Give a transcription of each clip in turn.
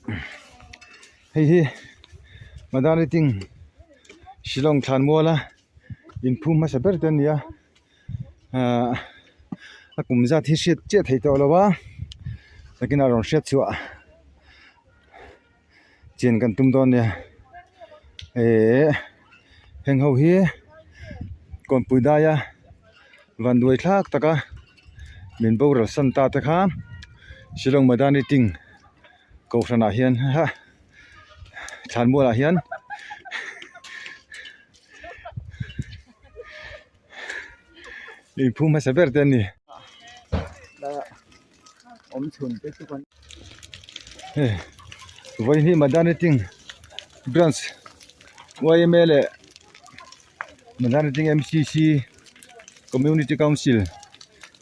Hei hi Madani Ting Shillong thlan muala inphum hmasa ber te a ni a ahh a kum zat hi hriat chiah thei tawh lo a nakinah rawn hriat chhuah chian kan tum dawn nia ehh heng ho hi kawnpui daia vanduai thlak taka min boral san ta te kha Shillong Madani Ting Kohhranah hian thlanmualah hian inphum hmasa ber te an ni. Hei vawiin hi Madani Ting branch yma leh Madani Ting MCC Community Council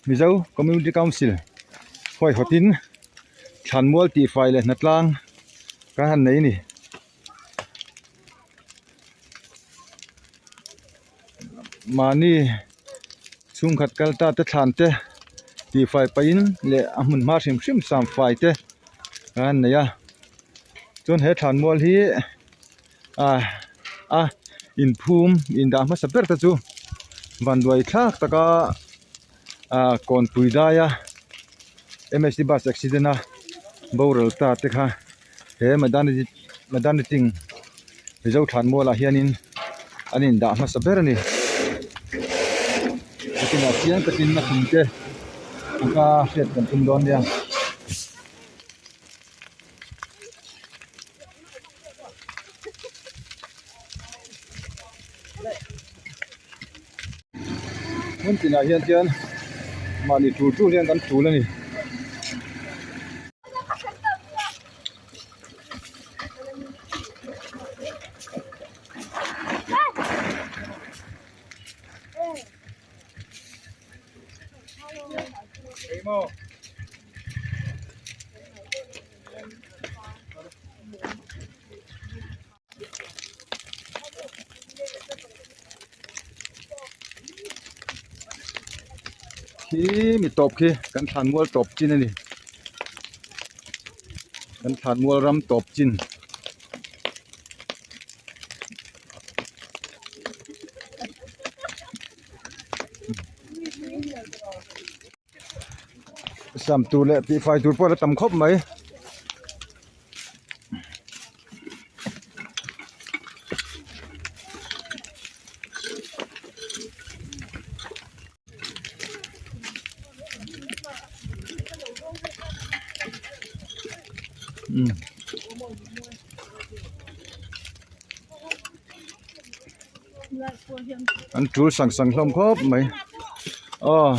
Mizo Community Council huaihawtin. Thlanmual tihfai leh hnatlang kan han nei a ni. Mahni chhungkhat kal ta te thlan te tihfai pahin leh a hmun hma hrim hrim sam fai te kan han nei a. Chuan he thlanmual hi ah a inphum indah hmasa ber te chu vanduai thlak taka ah kawnpui daia M_S_T bus accident a boral ta te kha he Madani Ting Mizo thlan mualah hianin an indah hmasa ber a ni nakinah chiang takin a kum te ka hriat kan tum dawn nia. Hmun tinah hian chuan mahni tul tul hian kan tul a ni. Khi mi tawp khi kan thlan mual tawp chin a ni kan thlan mual ram tawp chin. Sam tur leh tihfai tur pawh a la tam khawp mai. An tul sang sang hlawm khawp mai aw.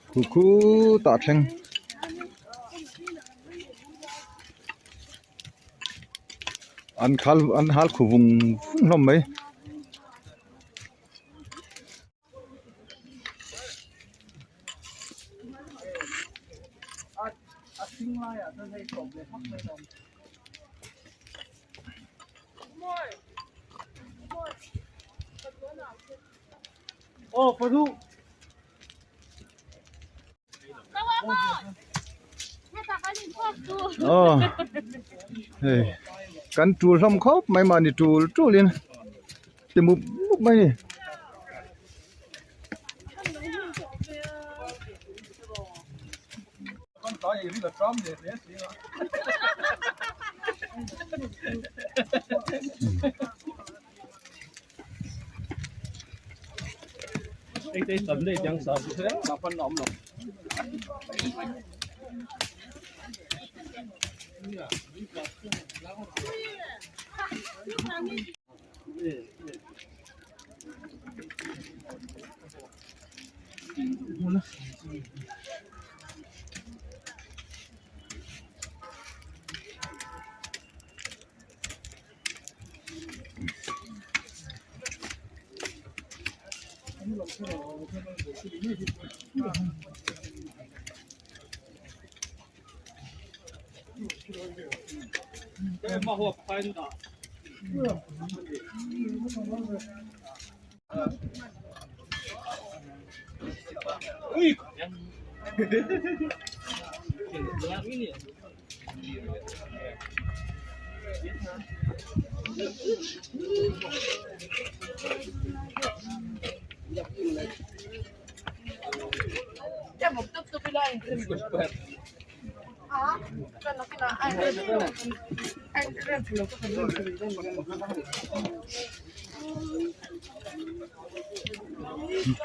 Khu khutah thleng an khal an hal khu vung vung hlawm mai. Aw hei kan tul hlawm khawp mai mahni tul tulin ti mup mup mai a ni.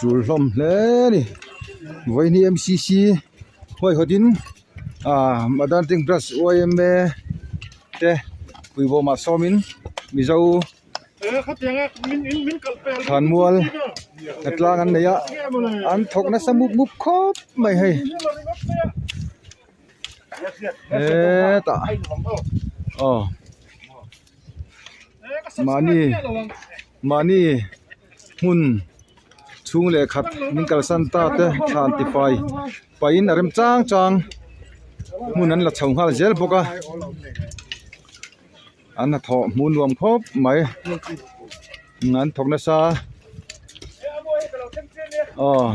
Tul hlawm hle a ni vawiin hi m c c huaihawt in ah madanting branch yma te puibawmah sawmin mizo thlanmual hnatlang an nei a an thawk nasa mup mup khawp mai hei hetah aw mahni mahni hmun chhung leh khat min kalsan ta te thlan tifai pahin a rem chang chang hmun an la chho nghal zel bawk a. An hnathawh hmuh nuam khawp mai an thawk nasa aw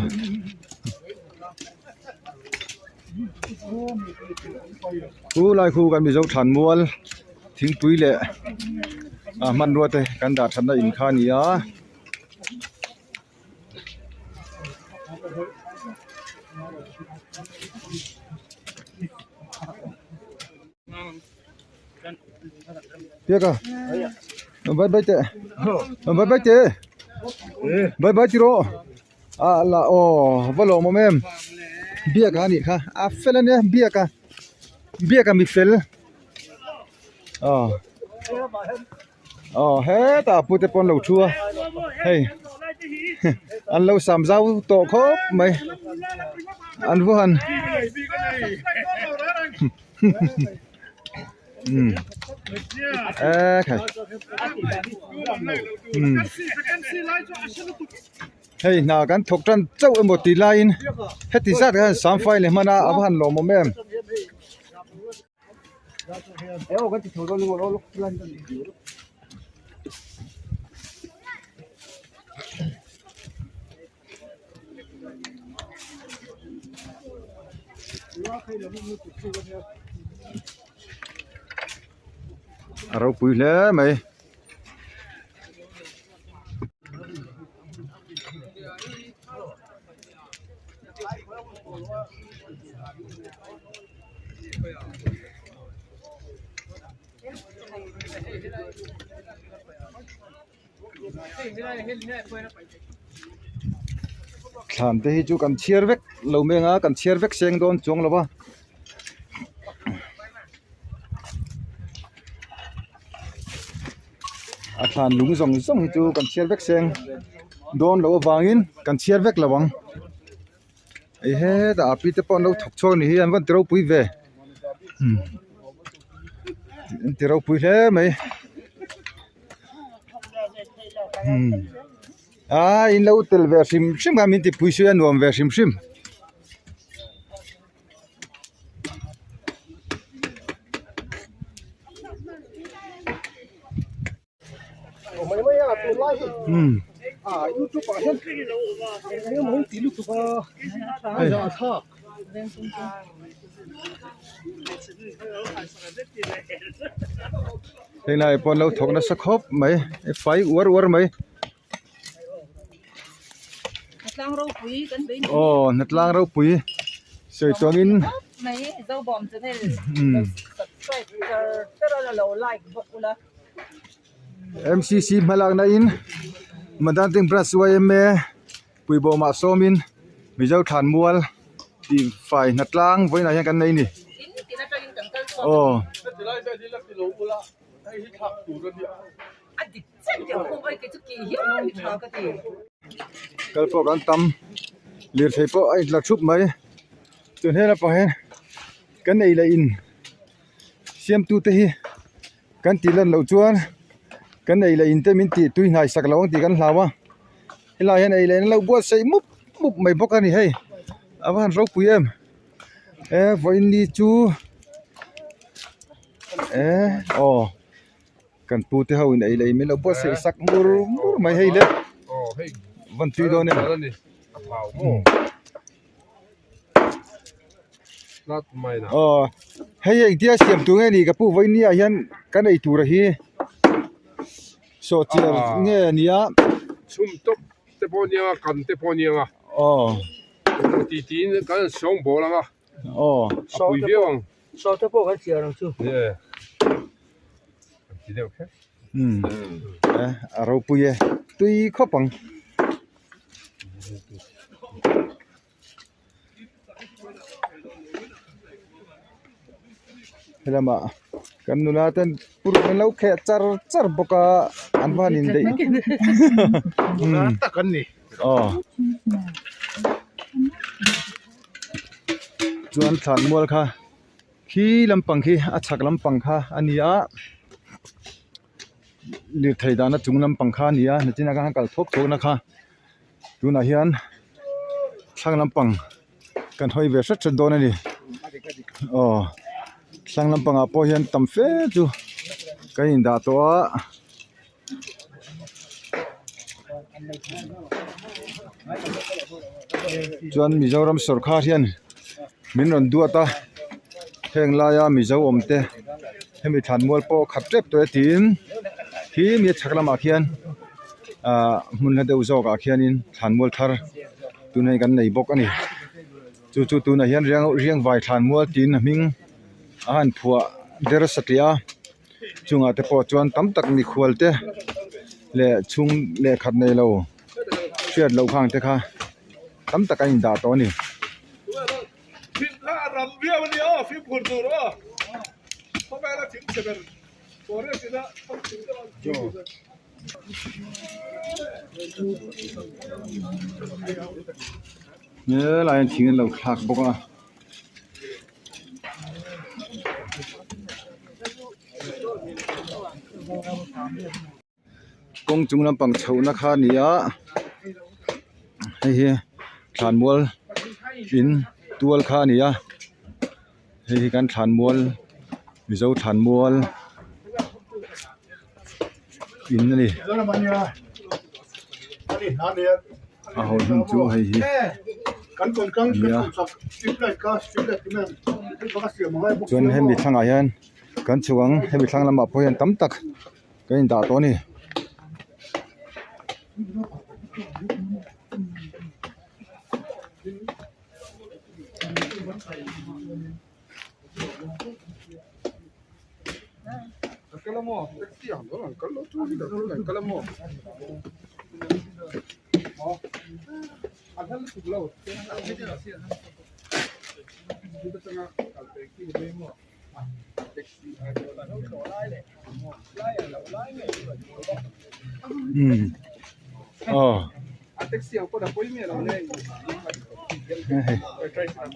chu lai khu kan mizo thlan mual thingpui leh ah hmanrua te kan dah thatna in kha a ni a. Piaka bye bye teh bye bye teh bye bye tiraw a la aw va lawm awm em biak a nih kha a fel ania biak a biak a mi fel aw aw hetah pute pawh an lo thu a hei an lo sam zau tawh khawp mai an va han umm ekhai umm hei hna kan thawk tan chauh emaw tih laiin heti zat hian samfai leh hman a a va han lawmawm em. A ropui hle mai. Thlan te hi chu kan chhiar vek lo mai ang a kan chhiar vek seng dawn chuang lo va. A thlan lung zawng zawng hi chu kan chhiar vek seng dawn loh avangin kan chhiar vek lo ang hei hetah a pi te pawh an lo thawk chhuak a nih hi an va ti ropui ve an ti ropui hle mai aa in lo tel ve hrim hrim kha min ti pui sawi a nuam ve hrim hrim. Helai pawh an lo thawk nasa khawp mai fai uar uar mai. Aw hnatlang ropui sawi tuangin M C C hmalakna in Madanting Branch Y M A Puibawmah sawmin Mizo Thlanmual tih fai hnatlang vawiinah hian kan nei a ni aw. Kal pawh kan tam lirthei pawh a intlar thup mai chuan he lampang hian kan ei leh in siamtu te hi kan tih lan loh chuan kan ei leh in te min tih tui hnai sak lo ang tih kan hlau a. Helaiah hian ei leh in lo buatsaih mup mup mai bawk a ni hei a va han ropui em e vawiin ni chu e aw kan pu te ho in ei leh in min lo buatsaih sak ngur ngur mai hei le van tui dawn em. Aw hei engtia siam tur nge ni ka pu vawiin ni ah hian kan ei tur a hi. Sawhchiar nge a nia. Chhum tawp te pawh nia kan te pawh nia nga. Aw. Ti tiin kan sawng bawl anga. Aw. A pui viau ang. Saw te pawh kan chiar ang chu. Ye. Kan ti deuh kher. Umm. A ropui e. Tui khawp ang. Helamah kan nula ten purun an lo kheh char char bawk a an van in daih tak an ni aw chuan thlan mual kha khi lampang khi a chhak lampang kha a ni a lirthei dahna chung lampang kha a ni a nichinah khan kal thawk thawk na kha. Tunah hian thlang lampang kan hawi ve hret hret dawn a ni aw thlang lampangah pawh hian tam fe chu kan indah tawh a. Chuan Mizoram sawrkar hian min rawn duat a heng laia Mizo awm te hemi thlanmual pawh khat tep tawh e tiin khi mi a chhak lamah khian. Ahh hmun hla deuh zawkah khianin thlanmual thar tunah hian kan nei bawk a ni chu chu tunah hian riang riangvai thlanmual tiin a hming a han phuah der satliah a chungah te pawh chuan tam tak mikhual te leh chhung lehkhat nei lo hriat loh khang te kha tam tak an indah tawh a ni. Helai hian thing an lo thlak bawk a. Kawng chung lampang chhohna kha a ni a hei hi thlanmual in tual kha a ni a hei hi kan thlanmual mizo thlanmual. In a ni a haw hlum chu hei hi a ni a chuan hemi thlangah hian kan chhuk ang hemi thlang lamah pawh hian tam tak kan indah tawh a ni. Umm aw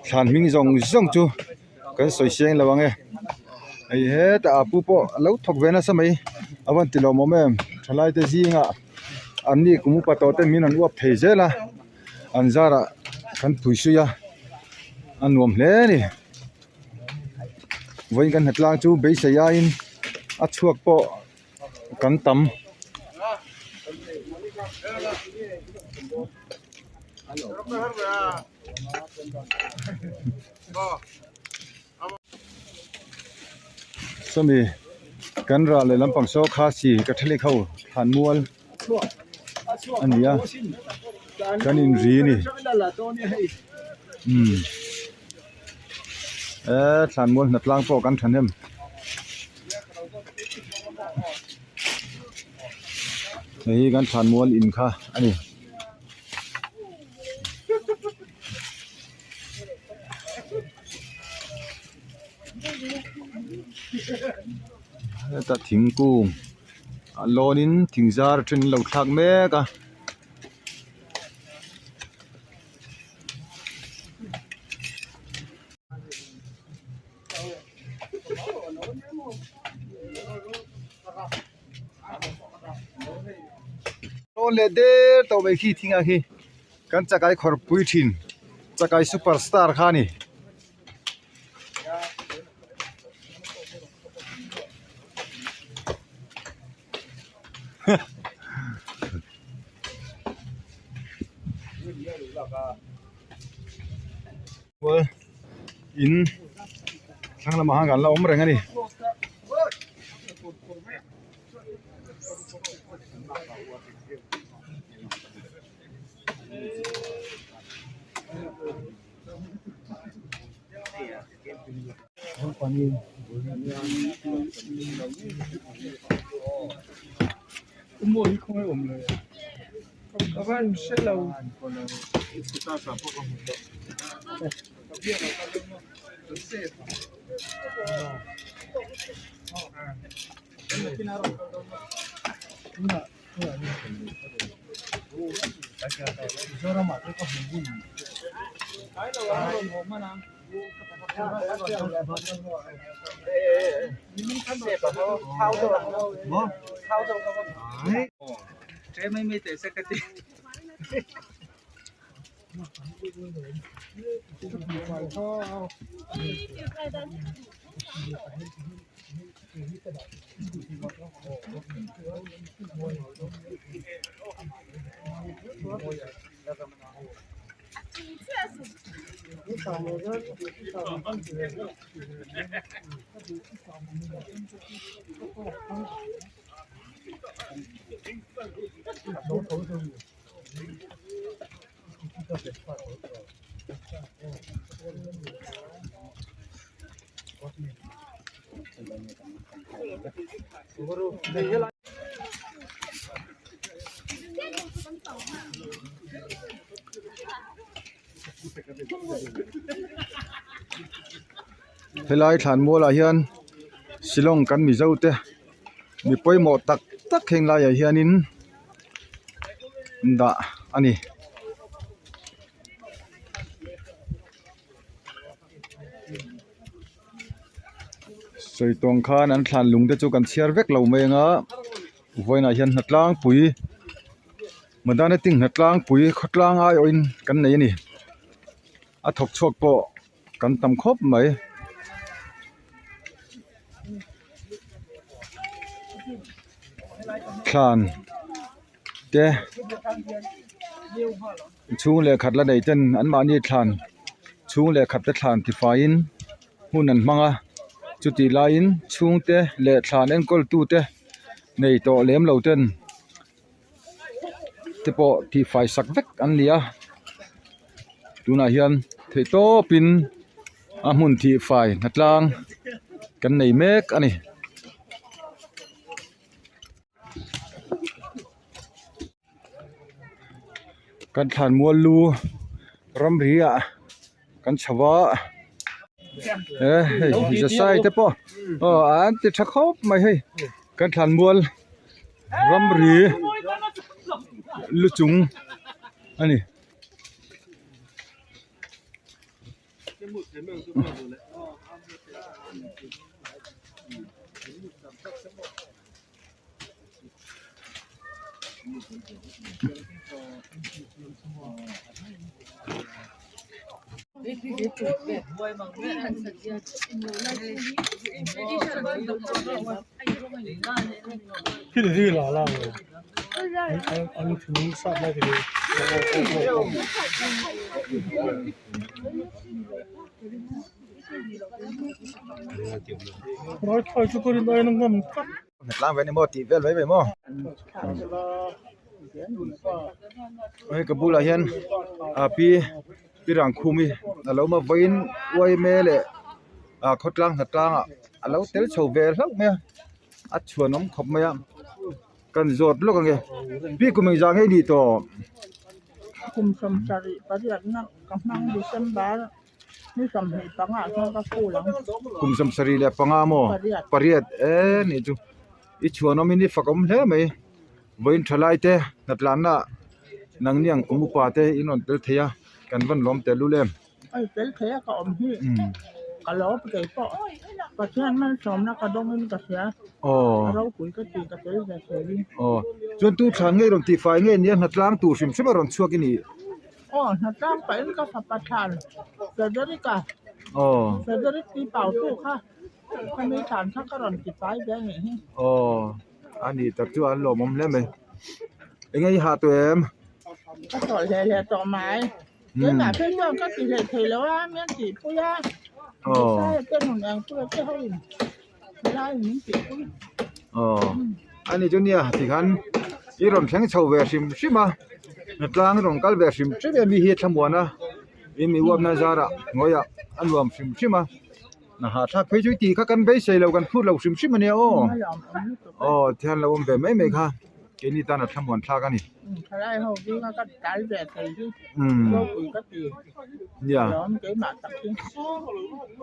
thlan hming zawng zawng chu kan sawi seng lo ang e hei hetah a pu pawh a lo thawk ve nasa mai a van ti lawmawm em thalai te zingah an ni kum upa tawh te min an uap thei zel a an zarah kan phui suih a a nuam hle a ni. Vawiin kan hnatlang chu beisei aiin a chhuak pawh kan tam. Sawmi kan ral leh lampang saw Khasi Catholic ho thlanmual a ni a kan inri a ni umm e thlanmual hnatlang pawh kan thahnem hei hi kan thlanmual in kha a ni. Heta thingkung a lawn in thing zar a then an lo thlak mek a. Dawn leh der tawh mai khi thing ah khi kan chakai khawrh pui thin chakai super star kha a ni. In thlang lamah khan kan la awm reng a ni. Helai thlan mualah hian Shillong kan Mizo te mi pawimawh tak tak heng laiah hianin dah a ni. Sawi tawng khan an thlan lung te chu kan chhiar vek lo mai ang a vawiinah hian hnatlangpui Madana ting hnatlangpui khawtlang aiawhin kan nei a ni a thawk chhuak pawh kan tam khawp mai. Thlan te chhung leh khat la nei ten an mahni thlan chhung leh khat te thlan tifaiin hun an hmang a chutih laiin chhungte leh thlan enkawl tute nei tawh lem lo ten te pawh tihfai sak vek an ni a tunah hian theih tawpin a hmun tihfai hnatlang kan nei mek a ni. Kan thlan mual lu ramri ah kan chho a e hei zasai te pawh aw an ti tha khawp mai hei kan thlan mual ramri lu chung a ni. Tlang ve ni maw tih vel mai mai maw hei ka bulah hian a pi pi rangkhumi a lo ma vawiin uaime leh ah khawtlang hnatlang ah a lo tel chho ve hlauh mai a a chhuanawm khawp mai a kan zawt lawk ang e pi kum engzah nge i nih tawh? Kum 78 pariatna ka hmang December. Ni 25 ah chuan ka school ang. Kum 75 maw? Pariat e nih chu. I chhuanawmin i fakawm hle mai. Vawiin thalai te hnatlanna nangni ang kum upa te in rawn tel thei a, kan vawn lawm tel lul em? Oi tel thei a ka awm hi. Ka lawm kei pawh Pathian malsawmna ka dawngin ka hria. Aw. A ropui ka ti ka tel ve thei hi. Aw. Chuan tu thlan nge i rawn tihfai nge nia hnatlang tur hrim hrim a rawn chhuak i nih? Aw hnatlang pahin ka fapa thlan Frederick-a. Aw. Frederick tih pau tu kha khami thlan kha ka rawn tifai ve a nih hi. Aw. A nih tak chu an lawmawm hle mai. Enge i hah tawh em? Ka tawlh hle hle tawh mai. Keimah phei chuan ka ti hleh thei lo a, mian tihpui a. Misaia te nun eng pui te ho in helai min tihpui. Aw a ni chu nia tikhan i rawn thleng chho ve hrim hrim a, hnatlang i rawn kal ve hrim hrim em mi hi thlamuan a, in mi uapna zarah hnuaiah a nuam hrim hrim a. Na hahthlak phei chu i tih kha kan beisei lo kan phut lo hrim hrim a nia aw. Aw thian lo awm ve mai mai kha keini tan a thlamuan thlak a ni. Thalai ho zinga ka tal ve thei hi ropui ka ti. Nia. Lawm keimah tak hi.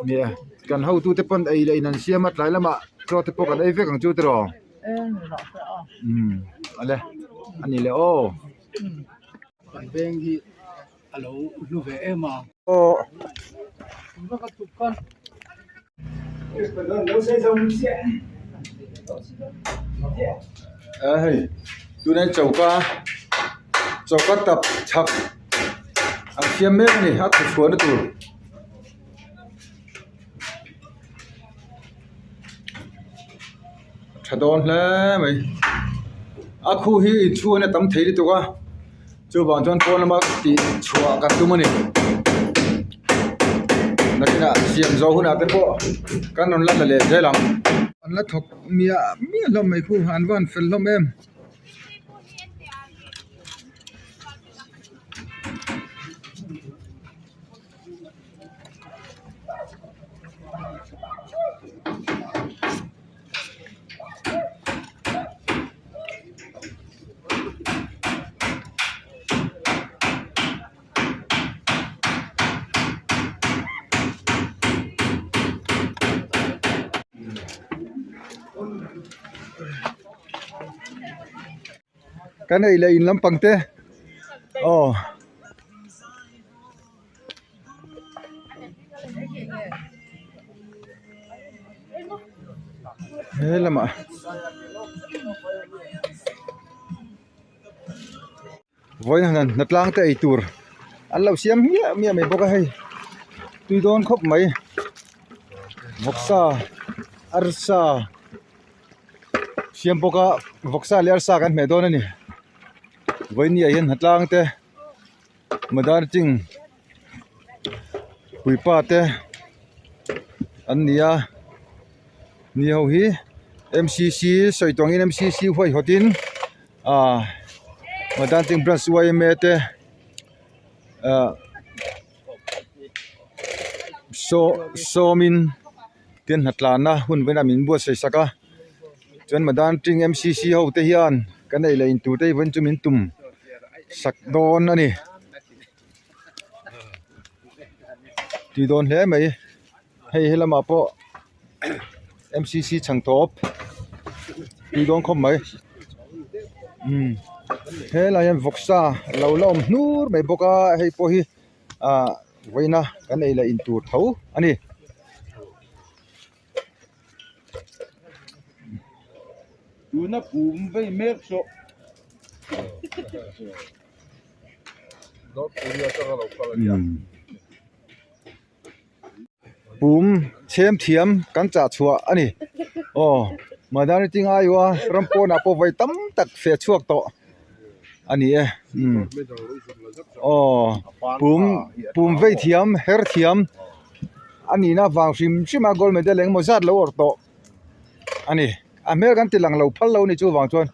Nia kan hotute pawn ei leh in an siam a tlai lamah chaw te pawh kan ei vek ang chu tiraw. E ni rawh se aw. Umm ale a ni le aw. Kan veng hi a lo hlu ve em a. Aw. A hei tunah hian choka choka tap chhak an siam mek a ni a thaw chhuahna tur. Tha dawn hle mai a khu hi inchhung a tam thei lutuk a chuvang chuan pawn lama tih chhuah kan tum a ni nakinah siam zawh hunah te pawh kan rawn la la leh zel ang. An la thawk miah miah hlawm mai khu an van fel hlawm em. Kan ei leh in lampang te aw. He lamah vawiin han hnatlang te ei tur an lo siam hmiah hmiah mai bawk a hei tui dawn khawp mai vawksa arsa siam bawk a vawksa leh arsa kan hmeh dawn a ni vawiin ni ah hian hnatlang te. Madar ching puipa te an ni a ni ho hi M_C_C sawi tawng in M_C_C huaihawt in ahh Madar ching branch Y_M_A te ahh saw sawm in te hnatlanna hun velah min buatsaih sak a chuan Madan Ṭing M_C_C ho te hian kan ei leh in tur te hi vawiin chu min tum sak dawn a ni tui dawn hle mai hei helamah pawh M_C_C chhang tawp tui dawn khawp mai umm helaiah hian vawksa lo la awm hnur mai bawk a hei pawh hi ah vawiina kan ei leh in tur tho a ni. Tuna pum vei mek saw. North Korea atanga lo kal a nia. Pum chhem thiam kan chah chhuah a ni. Aw Madani Tingaia ram pawnah pawh vawi tam tak feh chhuak tawh a ni e. Umm aw pum pum vei thiam her thiam a nihna vang hrim hrim a gold medal engemaw zat lo awrh tawh a ni. A hmel kan ti lang lo phal lo a ni chuvang chuan.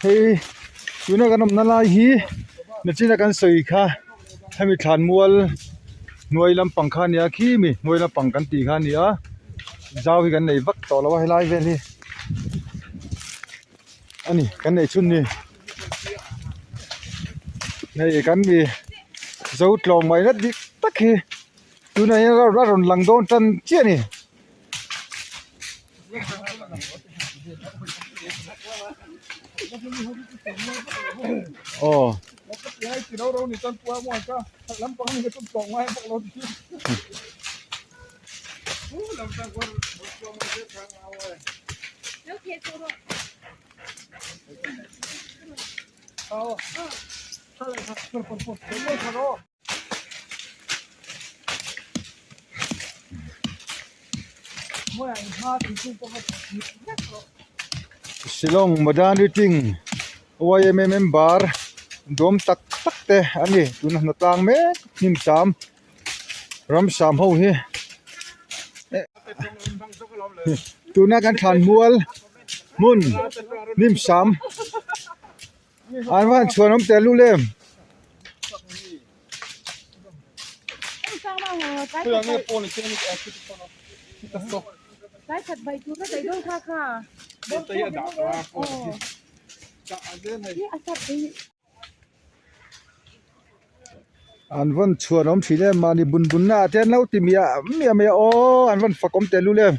Hei tuna kan awmna lai hi nachina kan sawi kha hemi thlan mual hnuai lampang kha a nia khi mi hnuai lampang kan tih kha a ni a zau hi kan nei vak tawh lo a helai vel hi a ni kan neih chhun ni hei kan mi zo tlawm mai na dik tak hi tunah hian a rawn lang dawn tan chiah a ni. Aw. Shillong Modern Eating yma member dawm tak tak te a ni tuna hna tlang mek hnim sam ram sam ho hi tuna kan thlan mual hmun hnim sam. An va han chhuan awm tel lu lem. An vawn chhuan awm thin em mahni bun bun na ah te an lo ti miah miah mai a aw an vawn fak awm tel lu lem.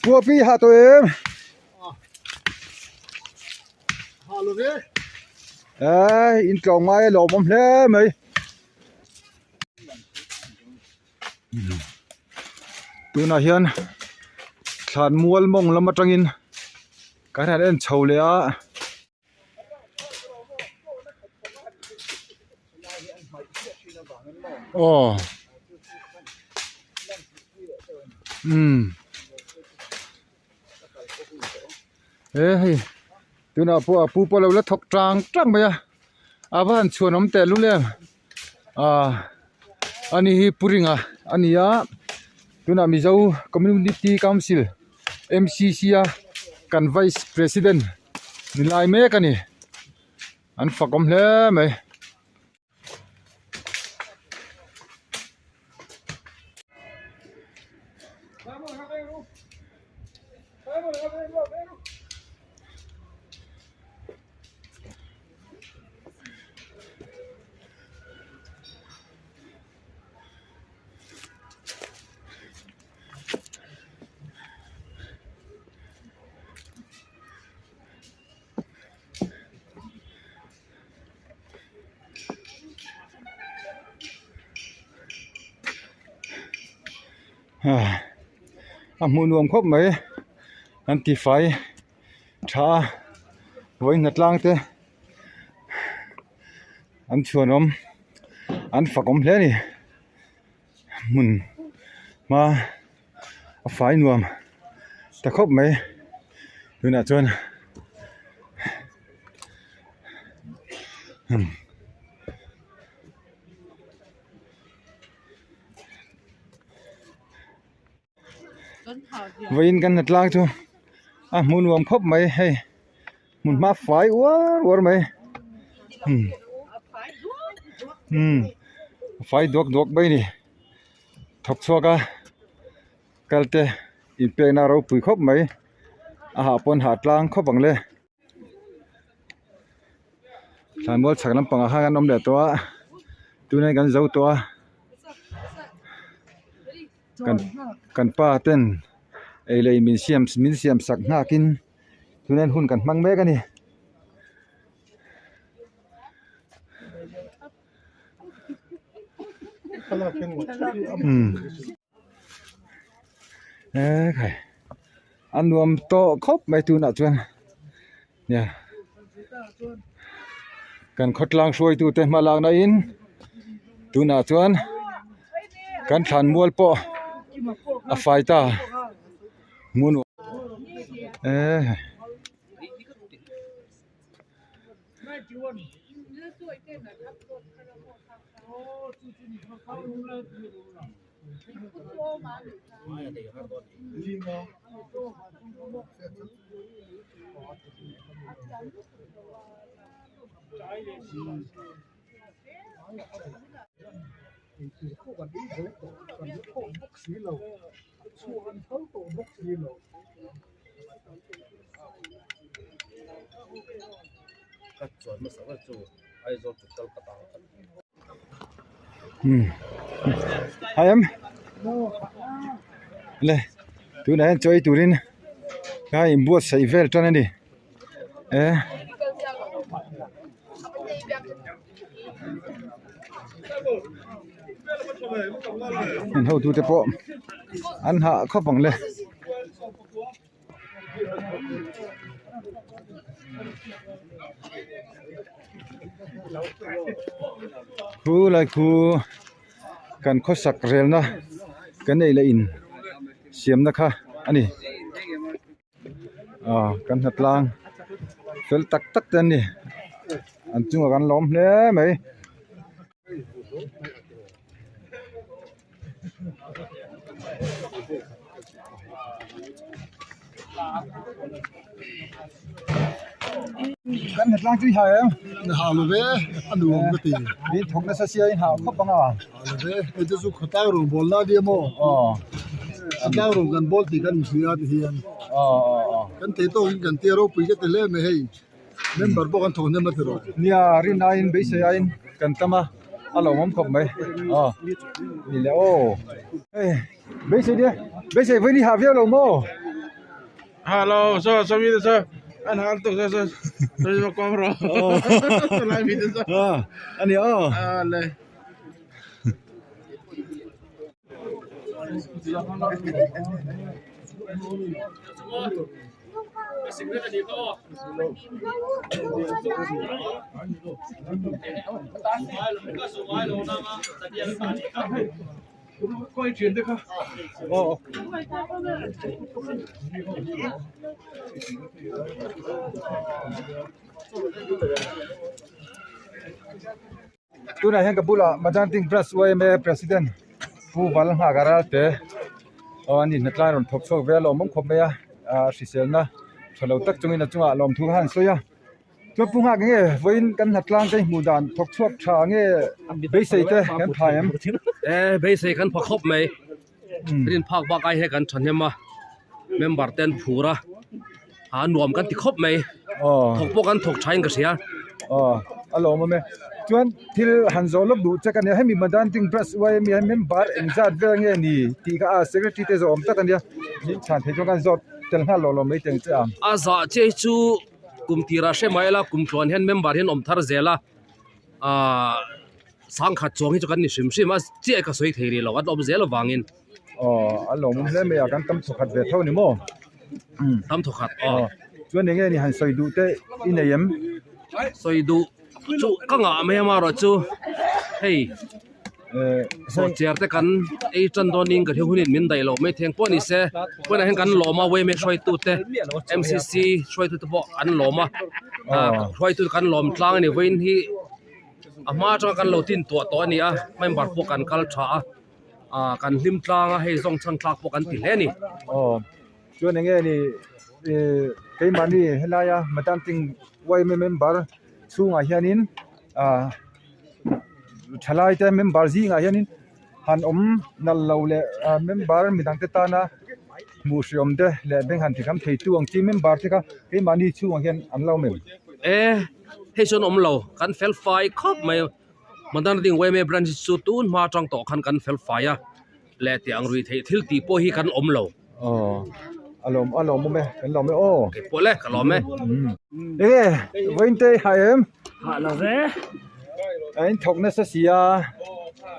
Puapi ha tawh em? Ai in tlawm ngai a lawmawm hle mai. Tunah hian thlan mual mawng lam atangin kan han en chho leh a. Aw umm he hei tunah pawh a pu pawh a lo la thawk tang tang mai a a va han chhuan awm teh lul em ah ani hi pu ringa a ni a tunah mizo community council M_C_C a kan vice president ni lai mek a ni an fak awm hle mai. A hmuh nuam khawp mai an ti fai tha a vawiin tlang te an chhuanawm an fak awm hle a ni hmun hma a fai nuam ta khawp mai tunah chuan Vawiin kan hna tlang chu a hmuh nuam khawp mai hei hmun hma fai uar uar mai umm a fai duak duak mai a ni thawk chhuak a kal te inpekna a ropui khawp mai a hah pawn hah tlang khawp ang le. Thlanmual chhak lampangah khan an awm leh tawh a tunah hian kan zo tawh a kan kan pa ten ei leh min siam min siam sak nghakin tunah hian hun kan hmang mek a ni. Ekhai a nuam tawh khawp mai tunah chuan nia kan khawtlang hruaitu te hma lakna in tunah chuan kan thlan mual pawh a fai ta hmun e. Hai em le tunah hian chaw ei turin. Kha inbuatsaih vel tan a ni e. An hotute pawh an hah khawp ang le. Khu lai khu kan khawsak relna kan ei leh in siamna kha a ni ah kan hnatlang fel tak tak te an ni an chungah kan lawm hle mai. Kan hnatlang chu i ha em? Ha lo ve, a nuam ka ti. Min thawk nasa sia i ha khawp ang a. Ha lo ve, hei te chu khawtlang rawng bawl na nia maw? Aw. Khawtlang rawng kan bawl tih kan inhria ti hian. Aw aw aw. Kan thei tawkin kan tia ropui ka ti hle mai hei. Member pawh kan thawk hnem a ti rawh. Nia rin aiin beisei aiin kan tam a, a lawmawm khawp mai. Aw ni le aw. Hei beisei nia, beisei vawi ni hah viau lo maw? Hello, so so mi te so an hal tuk so so so so kom ro. Lai mi te so. A ni aw. A le. Tunah hian ka bulah Majanting Branch yma President Pu Valnghaka Ralte aw ani hnatlai rawn thawk chhuak ve a lawmawm khawp mai a ah hriselna tha lo tak chungin a chungah lawmthu kha an sawi a chuan Pu Nghak nge vawiin kan hnatlang te hmuh dan thawk chhuak tha nge beisei te kan phai em? E beisei kan pha khawp mai rin phak bak ai he kan thahnem a member te an phur a a nuam kan ti khawp mai thawk pawh kan thawk thain ka hria aw a lawm awm e chuan thil han zawh lawk duh che ka nia hemi madanting brush uai ami hian member engzat vel nge ni tih kha a secretary te zawh awm tak a nia min chhan theih chuan ka han zawt tel nghal lawh lawh mai teng che ang a zah che hi chu kum tirah hre mai ila kum tluan hian member hi an awm thar zel a ahh Sangkhat chuang hi chu kan ni hrim hrim a, chiah ka sawi thei rih lo, an awm zel avangin. Aw, a lawmawm hle mai a, kan tam thawkhat ve tho ni maw? Tam thawkhat, aw. Chuan eng nge ni han sawi duh te i nei em? Sawi duh chu ka ngah mai amaherawh chu hei sawhchiar te kan ei tan dawnin ka thil hunin min daih loh mai theng pawh ni se, tunah hian kan lawm a yma hruaitute MCC hruaitute pawh an lawm a, hruaitute kan lawm tlang a ni vawiin hi. A hma atanga kan lo tin tuah tawh a ni a member pawh kan kal tha a ah kan hlim tlang a hei zawng chhan thlak pawh kan ti hle a ni. Aw chuan eng nge ni ih keimahni helaia Madanting yma member chhungah hianin ah thalai te member zingah hianin han awm nalh lo leh ah member midang te tana hmuh hriawm te leh bank han ti tham thei tu ang chi member te kha keimahni chhungah hian an lo awm em? E. Hei chuan awm lo, kan fel fai khawp mai. Madanting yma branch hi chu tun hma atang tawh khan kan fel fai a, leh tih ang rui theih thil tih pawh hi kan awm lo. Aw, a lawm a lawm awm e, kan lawm e aw. Kei pawh le, ka lawm e. Enge, vawiin te i hah em? Hah lo ve. A in thawk nasa si a.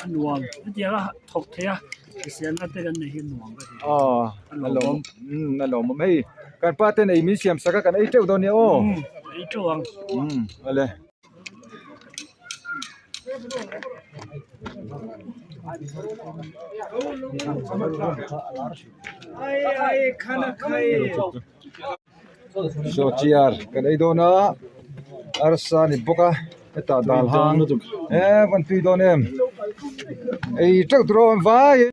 A nuam, hetiang a thawk thei a, hriselna te kan nei hi a nuam ka ti. Aw, a lawm awm, a lawm awm. Hei, kan pa ten ei min siam sak a, kan ei teuh dawn nia aw. Ei teuh ang. Umm, awle. Saw chair kan ei dawn a arsa ni bawk a hetah dal hang e van tui dawn em ei teuh tur a awm vai in.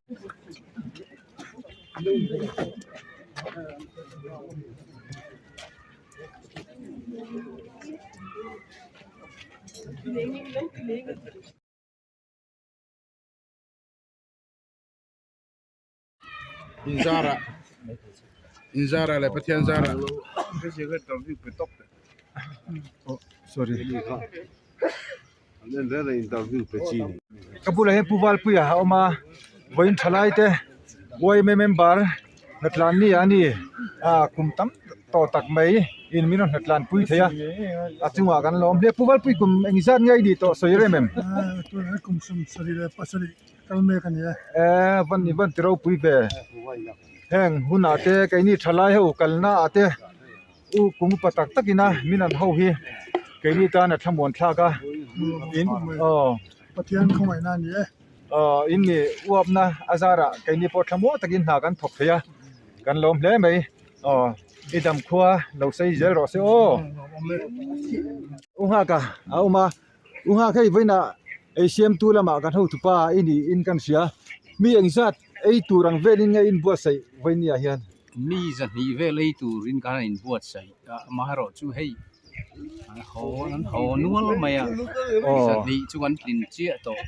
Inzara inzara leh Pathian zara sorry ka bulah hian Pu Valpuia a awm a vawiin thalai te yma member hnatlan ni a ni a kum tam. tawh tak mai in min rawn hnatlan pui thei a a chungah kan lawm hle. Pu Valpui kum engzat nge i nih tawh sawi rem em? Kum 77 kal mek a ni e. E van ni van ti ropui ve. Heng hunah te keini thalai ho kalna ah te u kum upa tak tak ina min an ho hi keini tan a thlamuan thlak a. In aw. Pathian khawngaihna a ni e. Aw in ni uapna a zarah keini pawh thlamuan takin hna kan thawk thei a kan lawm hle mai. Aw i dam khua lo sei zel rawh se aw. U nghaka a awm a. U nghak hei vawiinah ei siamtu lamah kan hotupa i niin kan hria. Mi engzat ei tur ang velin nge inbuatsaih vawinia hian? Mi zahnih vel ei turin kan inbuatsaih a, amaherawhchu hei an haw an haw nual mai a, zahnih chu kan tlin chiah tawh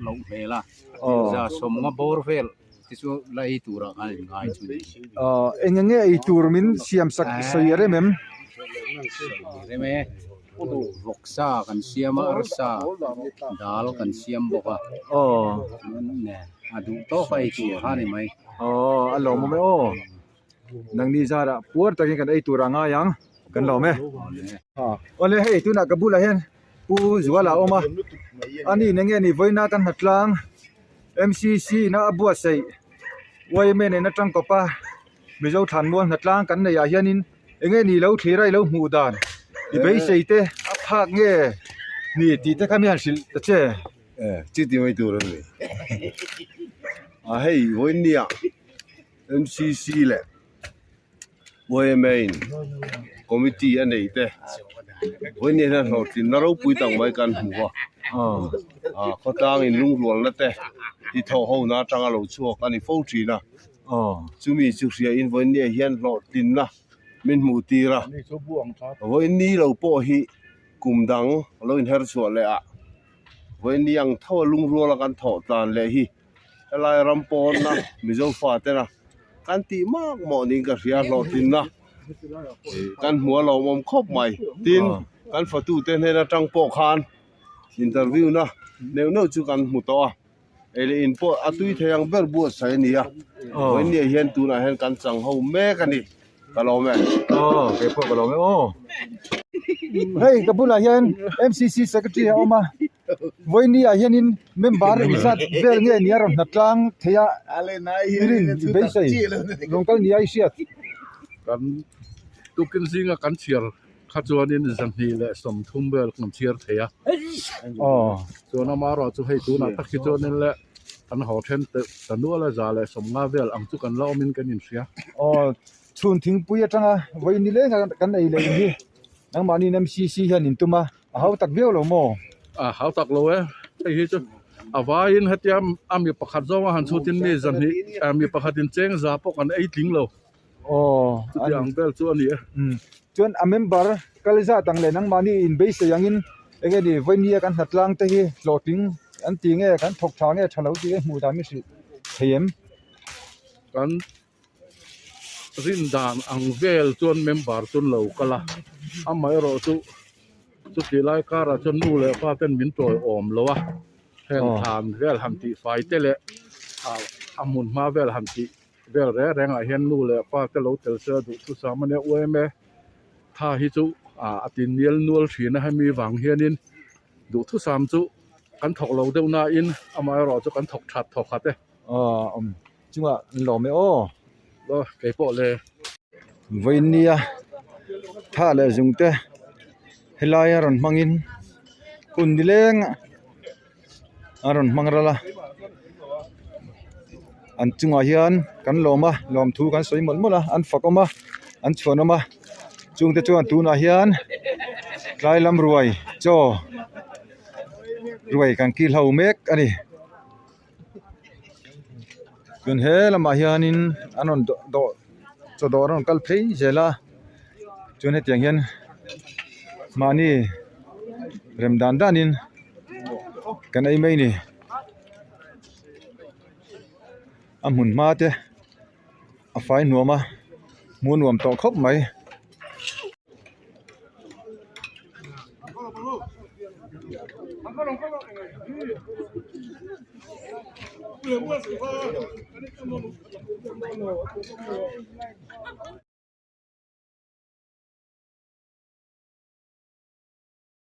loh hmel a, za sawmnga bawr vel te chu la ei turah kan inngai chu ni. Eng enge ei tur min siam sak sawi a rem em? Sawi rem e. Vawksa kan siam a, arsa dal kan siam bawk a. A duh tawk a ei tur kha a ni mai. Aw a lawmawm e aw. Nangni zarah puar takin kan ei tur a ngai ang kan lawm e. Awle hei tunah ka bulah hian Pu Zuala a awm a, ani eng nge ni vawiina kan hnatlang M_C_C ina a buatsaih Y_M_A nena tangkawp a Mizo thlanmual hnatlang kan neih ah hianin eng nge ni lo thlir a i lo hmuh dan i beisei te a phak nge ni tih te kha mi han hrilh ta che. Chuti mai tur a ni. A hei vawinia M_C_C leh YMA in committee a nei te vawiin hian hlawhtlinna ropui tak mai kan hmu a ah khawtlang in lungrualna te ti thawh ho na atanga lo chhuak a ni fo thin a chumi chu hria in vawiin ni ah hian hlawhtlinna min hmuh tir a vawiin ni lo pawh hi kum dang lo inher chhuah leh ah vawiin ni ang tho a lungruala kan thawh tlan leh hi. Helai ram pawnna Mizo fatena kan tih mak mawh niin ka hria hlawhtlinna kan hmu a lawmawm khawp mai. Tin, kan fatute hnen atang pawh khan interview na neuh neuh chu kan hmu tawh a, ei leh in pawh a tui thei ang ber buatsaih a ni a, vawinia hian tunah hian kan chang ho mek a ni. Ka lawm e. Aw, kei pawh ka lawm e aw. Hei ka bulah hian M_C_C secretary a awm a. Vawiini ah hianin member engzat vel nge nia rawn hnatlang thei a i rin i beisei rawn kal nia i hriat. Kan tukin zinga kan chhiar kha chuanin zahnih leh sawmthum vel kan chhiar thei a. Chuan amaherawh chu hei tunah tak hi chuanin le kan haw then ta nual a za leh sawmnga vel ang chu kan la awmin kan inhria. Aw chhun thingpui atanga vawiini lenga kan ei leh in hi nangmahniin M_C_C hian in tum a. A hau tak viau lo maw? A hau tak lo e. Hei hi chu a vaiin hetia a mi pakhat zawnga han chhutin mi zahnih mi pakhatin cheng za pawh kan ei tling lo. Aw. Chuti ang vel chu a ni e. Chuan a member kal zat ang leh nangmahni inbeisei angin eng nge ni vawinia kan hnatlang te hi hlawhtling an ti nge kan thawk tha nge tha lo tih hi hmuh dan mi hrilh thei em? Kan rin dan ang vel chuan member chu an lo kal a amaherawh chu chutih lai karah chuan nu leh pa ten min tawiawm lo a heng thlan vel han tih fai te leh ah a hmun hma vel han tih vel reng reng ah hian nu leh pa te lo tel se a duh thusam a nia uaim e tha hi chu ah a ti nial nual thin a hemi vang hianin duhthusam chu kan thawk lo deuh nain amaherawh chu kan thawk that thawk khat e. Aw awm. Chungah an lawm e aw. Aw kei pawh le. Vawinia tha leh zung te helai a rawn hmangin hun nileng a rawn hmang ral a an chungah hian kan lawm a lawmthu kan sawi mawlh mawlh a an fak awm a an chhuan awm a chungte chuan tunah hian tlai lam ruai chaw ruai kan kil ho mek a ni. Chuan he lamah hianin an rawn dawh dawh chaw dawh an rawn kal phei zel a chuan hetiang hian mahni rem dan danin kan ei mai a ni a hmun hma te a fai nuam a hmuh a nuam tawh khawp mai.